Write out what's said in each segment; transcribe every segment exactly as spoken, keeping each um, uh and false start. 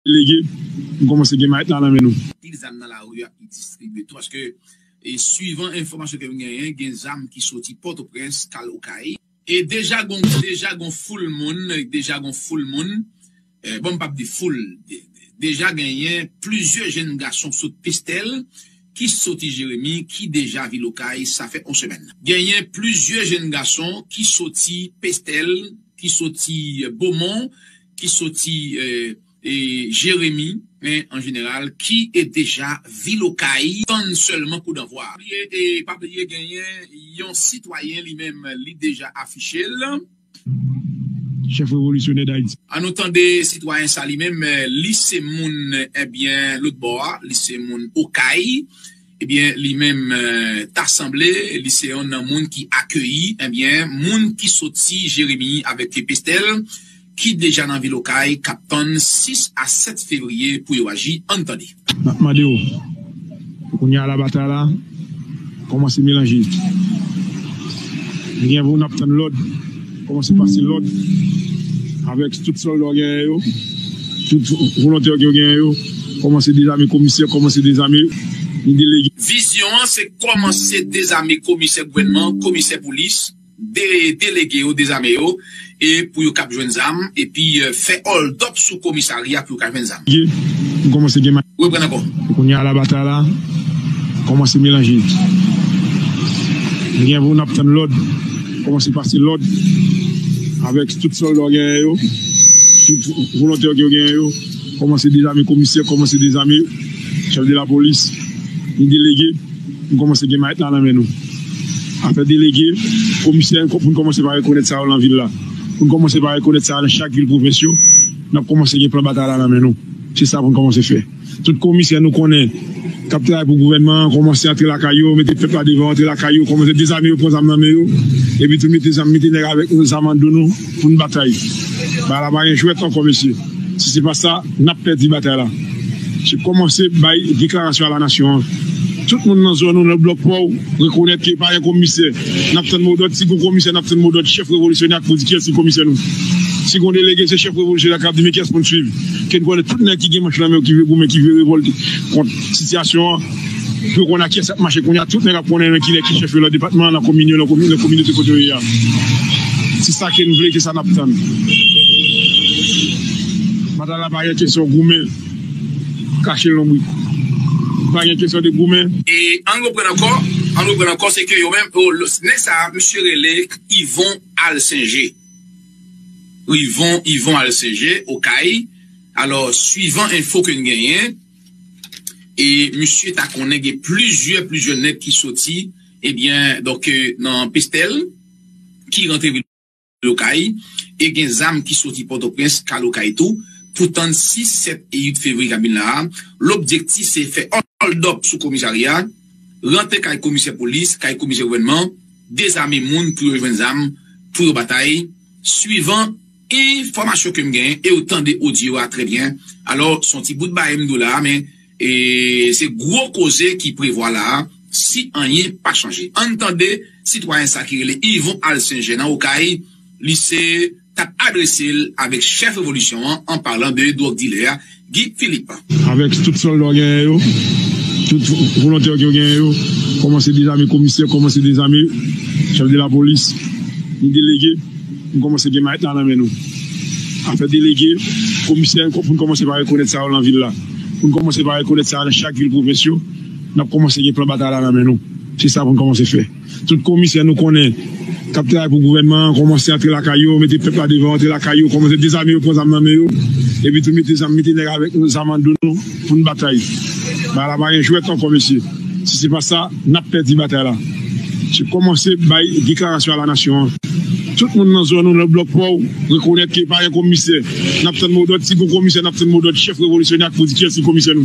Delege, nou kòmanse gen mayèt la nan men nou. Pil zam nan lari a ki distribye tou, paske, e, swivan enfòmasyon ke m genyen, gen zam ki soti Pòtoprens k al Okay. E deja gon, deja gon foul moun, deja gon foul moun, e, bon, m p ap di foul, de- de- deja genyen plizyè jenn gason sot Pestèl ki soti Jeremi, ki deja vil Okay, sa fè yon semèn. Genyen plizyè jenn gason ki soti Pestèl, ki soti, e, Bomon, ki soti, e, e, Jeremi, men an jeneral, ki e deja vil Okay, tann sèlman koudannvwa. Pa bliye, e, pa bliye genyen yon sitwayen li menm, li deja afiche l. Chèf revolisyonè Dayiti. An nou tande sitwayen sa li menm, e, li se moun, ebyen, lòt bò a, li se moun Okay. Ebyen, li menm, e, ta sanble, li se yonn nan moun ki akeyi, ebyen, moun ki soti Jeremi avèk Pestèl, ki deja nan vil Okay, k ap tann sis a sèt fevriye pou yo aji. Ann tande. N ap mande w, kounye a la batay la kòmanse melanje. Gen pou n ap tann lòd, kòmanse pase lòd avèk tout sòlda w genyen yo, tout volontè ke w genyen yo, kòmanse dezame komisè, kòmanse dezame, ni delege. Vizyon an se kòmanse dezame komisè gouvènman, komisè polis, de- delege yo, dezame yo, e pou yo kab jwenn zam, epi, e, fè òldòp sou komisarya pou yo ka jwenn zam. Gen, nou kòmanse gen may- Reprann ankò. Kounye a la batay la kòmanse melanje. Gen pou n ap tann lòd, kòmanse pase lòd avèk tout sòlda w genyen yo, tout volontè ke w genyen yo, kòmanse dezame komisè, kòmanse dezame chèf de lapolis, ni delege, nou kòmanse gen mayèt la nan men nou. Afè delege, komisè, pou n kòmanse pa rekonèt sa yo nan vil la. Pou n kòmanse pa rekonèt sa yo nan chak vil pwovens yo, n ap kòmanse gen plan batay la nan men nou. Se sa pou n kòmanse fè. Tout komisè nou konnen k ap travay pou gouvènman an, kòmanse antre lakay yo, mete pèp la devan, antre lakay yo, kòmanse dezame yo, pran zam nan men yo, epi tou mete zam, mete nèg avèk zam an do nou pou n batay. Bagay la pa gen jwèt ankò, mesye. Si se pa sa, n ap pèdi batay la. Se kòmanse bay deklarasyon a la nasyon an. Tout moun nan zòn ou, nan blòk pa w, rekonèt ke pa gen komisè. N ap tann modòd, si gon komisè, n ap tann modòd chèf revolisyonè a pou di kiyès ki komisè nou. Si gon delege, se chèf revolisyonè a k ap di men kiyès pou n swiv. Ke n konnen tout nèg ki gen manch nan men yo, ki vle goumen, ki vle revòlte kont sitiyasyon an, pou yo konnen ak kiyès y ap mache kounye a. Tout nèg ap konnen men kilè ki chèf yo nan depatman an, nan komin yo, nan komin, nan kominote kote yo ye a. Se sa ke n vle, ke sa n ap tann. Batay la pa gen kesyon goumen, kache lonbrit. Pa gen kesyon de goumen. E ann reprann ankò, ann reprann ankò, se ke yo menm, o, le- nèg sa a, misye rele Yvon Alsenje. Yvon, Yvon Alsenje, Okay. Alò, swivan enfo ke n genyen, e misye ta konnen gen plizyè, plizyè nèg ki soti, ebyen, donk, e, nan Pestèl, ki rantre vil Okay, e gen zam ki soti Pòtoprens, k al Okay tou, pou tann sis, sèt e uit fevriye k ap vin la a. Lobjektif se fè òldòp sou komisarya, rantre kay komisè polis, kay komisè gouvènman, dezame moun pou yo jwenn zam, pou yo batay, swivan enfòmasyon ke m genyen, e w tande odyo a trè byen. Alò, se yon ti bout bagay m di w la a, men, e, se gwo koze ki prevwa la a, si anyen pa chanje. Ann tande sitwayen sa ki rele Yvon Alsenje nan Okay, li se t ap adrese l avèk chèf revolisyon an, an palan de dwòg dilè a, Guy Philippe. Avèk tout sòlda w genyen yo, tout volontè ke w genyen yo, kòmanse dezame komisè, kòmanse dezame chèf de lapolis, ni delege, nou kòmanse gen mayèt la nan men nou. Afè delege, komisè, pou n kòmanse pa rekonèt sa yo nan vil la. Pou n kòmanse pa rekonèt sa yo nan chak vil pwovens yo, n ap kòmanse gen plan batay la nan men nou. Se sa pou n kòmanse fè. Tout komisè nou konnen k ap travay pou gouvènman an, kòmanse antre lakay yo, mete pèp la devan, antre lakay yo, kòmanse dezame yo, pran zam nan men yo, epi tou mete zam, mete nèg avèk zam an do nou pou n batay. Bagay la pa gen jwèt ankò, mesye. Si se pa sa, n ap pèdi batay la. Se kòmanse bay deklarasyon a la nasyon an. Tout moun nan zòn ou, nan blòk pa w, rekonèt ke pa gen komisè. N ap tann modòd, si gon komisè, n ap tann modòd chèf revolisyonè a k pou di kiyès ki komisè nou.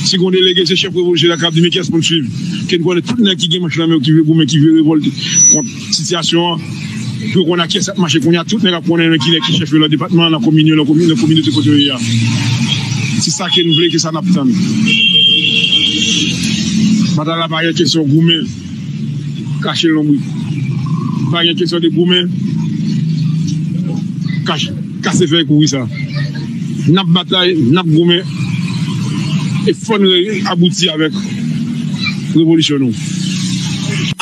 Si gon delege, se chèf revolisyonè a k ap di men kiyès pou n swiv. Ke n konnen tout nèg ki gen manch nan men yo, ki vle goumen, ki vle revòlte kont sitiyasyon an, pou yo konnen ak kiyès y ap mache kounye a. Tout nèg ap konnen men kilè ki chèf yo nan depatman an, nan komin yo, nan komi- nan kominote kote yo ye a. Se sa ke n vle, ke sa n ap tann. Batay la pa gen kesyon goumen, kache lonbrit. Pa gen kesyon de goumen, kache, kase fèy kouri sa. N ap batay, n ap goumen, e fò n re-, abouti avèk revolisyon nou.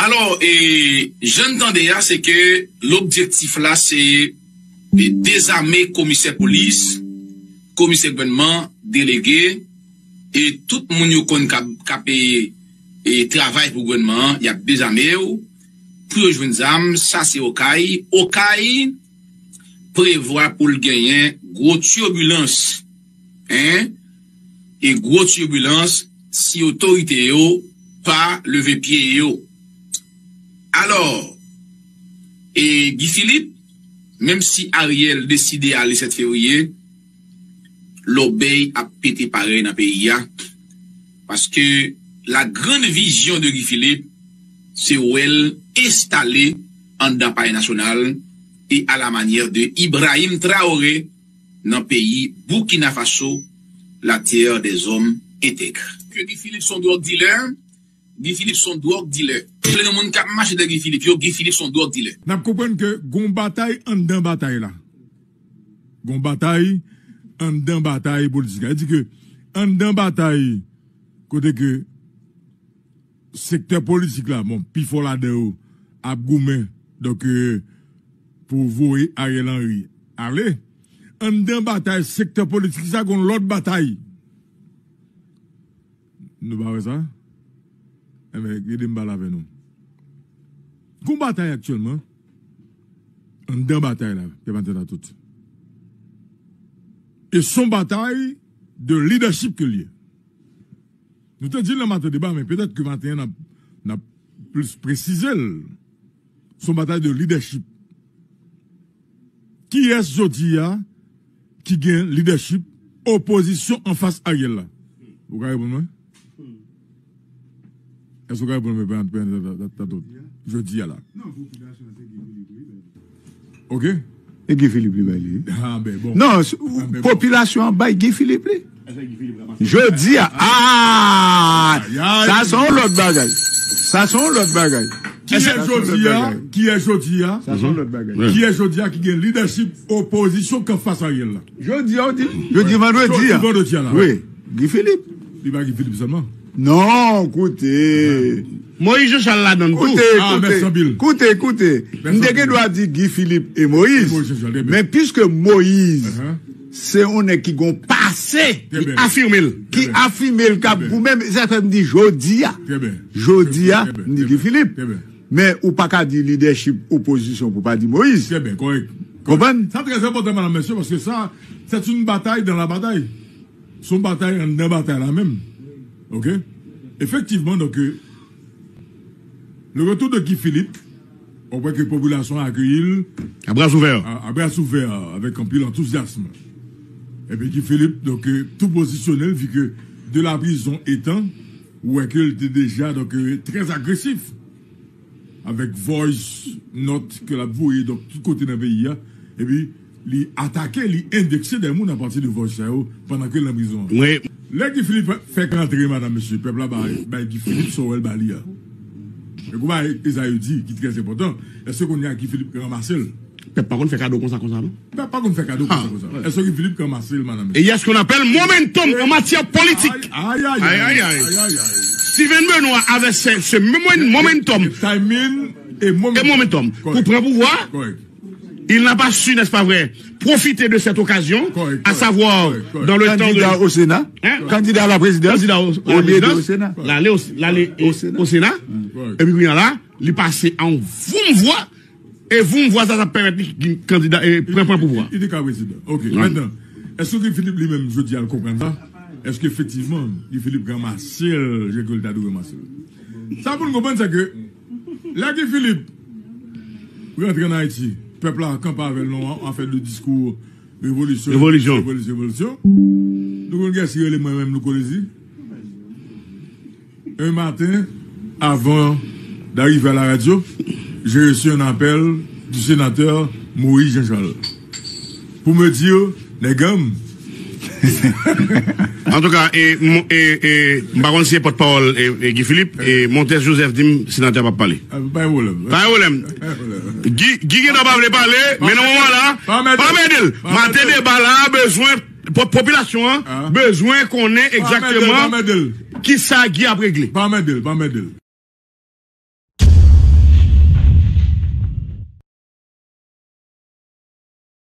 Alò, e, jan n tande a, se ke lobjektif la, se, e, dezame komisè polis, komisè gouvènman, delege, e tout moun yo konn k ap, k ap, e, e, travay pou gouvènman an, y ap dezame yo, pou yo jwenn zam, sa se Okay. Okay prevwa pou l genyen gwo tibilans, en, e gwo tibilans si otorite yo pa leve pye yo. Alò, e Guy Philippe, menm si Ariel deside ale sèt fevriye, lòbèy ap pete parèy nan peyi a, paske la grande vision de Guy Philippe, se wè l enstale anndan Palè Nasyonal e à la manière de Ibrahim Traoré nan peyi Burkina Faso, la terre des hommes intègres. Ke Guy Philippe se yon drug dealer, Guy Philippe se yon drug dealer. Ple nan moun k ap mache dèyè Guy Philippe yo, Guy Philippe se yon drug dealer. N ap konprann ke gon batay anndan batay la. Gon batay anndan batay politik la. Sa di ke anndan batay kote ke sektè politik la, bon, pifò ladan yo ap goumen, donk, euh, pou voye Ariel Henry ale. Anndan batay sektè politik sa, gon lòt batay. Nou pa wè sa? Enben, kite m pale avè nou. Gon batay aktyèlman. Anndan batay la, Pè Maten a tout. E se yon batay de leadership ke l ye. Nou te di l nan maten deba, men petèt ke maten an n ap, n ap plis presize l. Se yon batay de leadership. Kiyès jodi a ki gen leadership opozisyon anfas Ariel la? Ou ka reponn mwen? Èske ou ka reponn mwen, Pè Maten a tout? Jodi a la. Ok? E Guy Philippe li bay li. Ah, ben bon. Non, s- Ah, ben bon. Popilasyon an bay Guy Philippe li. Jodi a, ah, Ay, ay. Sa se yon lòt bagay. Sa se yon lòt bagay. Kiyès Sa se yon lòt jodi a? bagay. Kiyès jodi a? Sa se yon lòt bagay. Kiyès jodi a ki gen leadership opozisyon k anfas Ariel la? Jodi a, ou di? Jodi vandredi a. Jodi vandredi a la. Wi. Guy Philippe. Li pa Guy Philippe sèlman. Non, koute. Moïse Jean Charles ladann tou. Koute, Ah, koute. Mèsi anpil. Koute, koute. Mèsi M te gen anpil. dwa di Guy Philippe e Moïse. E Moïse Jean Charles, trè byen. Men piske Moïse, Uh-huh. se yon nèg ki gon pase, Trè byen. Afime l. ki Trè byen. afime l, k ap Trè byen. goumen, men sa fè m di jodi a. Trè byen. Jodi a, Trè byen. m di Trè Guy byen. Philippe. Trè byen. Men ou pa ka di leadership opozisyon pou pa di Moïse. Trè byen, kòrèk. Konprann? Sa trè enpòtan, madam, mesye, paske sa, se yon batay dan la batay. Se yon batay anndan batay la menm. Ok? Efektivman, donk, euh, le retour de Guy Philippe, ou wè ke popilasyon an akeyi l A bras ouvè. a, a bras ouvè, avèk anpil antouzyasm. Epi Guy Philippe, donk, euh, tou pozisyone l, vi ke de la prison etan, ou wè ke l te deja, donk, euh, trè agresif. Avèk voice note ke l ap voye, donk, tout kote nan peyi a. Epi, li atake, li endekse de moun apati de voice sa yo, pandan ke l nan prizon an. Wi. Lè Guy Philippe fèk rantre, madam, mesye, pèp la bay, bay Guy Philippe sa w wè l ba li a. E kou bay Esaü di, ki trè enpòtan, èske kounye a Guy Philippe ranmase l? Pèp pa konn fè kado konsa, konsa, non? Pèp pa konn fè kado konsa, konsa. Èske Guy Philippe ranmase l, madam, mesye? Et il y a ce qu'on appelle momentum en matière politique. Ay, ay, ay, Ay, ay, ay, ay. ay, ay, ay. Steven Benoît avec ce, ce momen-, momentum Timing et et momentum. momentum. Correct. Pour prendre pouvoir, Correct. il n'a pas su, n'est-ce pas vrai, profiter de cette occasion, Correct, à correct, savoir correct, correct. dans le temps de Candidat au Sénat, Hein? candidat à la présidence, Candidat au, à la au lieu de présidence, au Sénat. l ale o, l ale, Au e, Sénat. o Sena, Correct. epi kounye a la, li pase an voum vwa, e voum vwa sa, sa pèmèt li kandida, e pran, pran pouvwa. Li, li te ka prezidan. Ok, Wi. mentnan, èske Guy Philippe li menm, jodi a, l konprann sa? Èske efektivman, Guy Philippe ranmase l, jan ke l ta dwe ranmase l? Sa pou n konprann, se ke lè Guy Philippe rantre ann Ayiti, pèp la kanpe avè l nan yon afè de diskou revolisyon, Revolisyon. revolisyon, revolisyon. Nou konn kiyès ki rele mwen menm, Louko Lezi? Un matin, avant d'arriver à la radio, j'ai reçu un appel du sénateur Moïse Jean-Charles pour me dire, nèg an m. Antouka, e, mo- e, e, m pa konn si se pòtpawòl e, e Guy Philippe, e Montès Joseph di m senatè a p ap pale. Ah, pa gen pwoblèm. Pa gen pwoblèm. Pa gen pwoblèm. Guy, Guy gentan pa vle pale, men nan moman la, pa mède l. Pa mède l. Maten deba la bezwen Po- Popilasyon an Ah. bezwen konnen egzakteman Mèdel. Ki sa Guy ap regle. Pa mèdel, pa mèdel.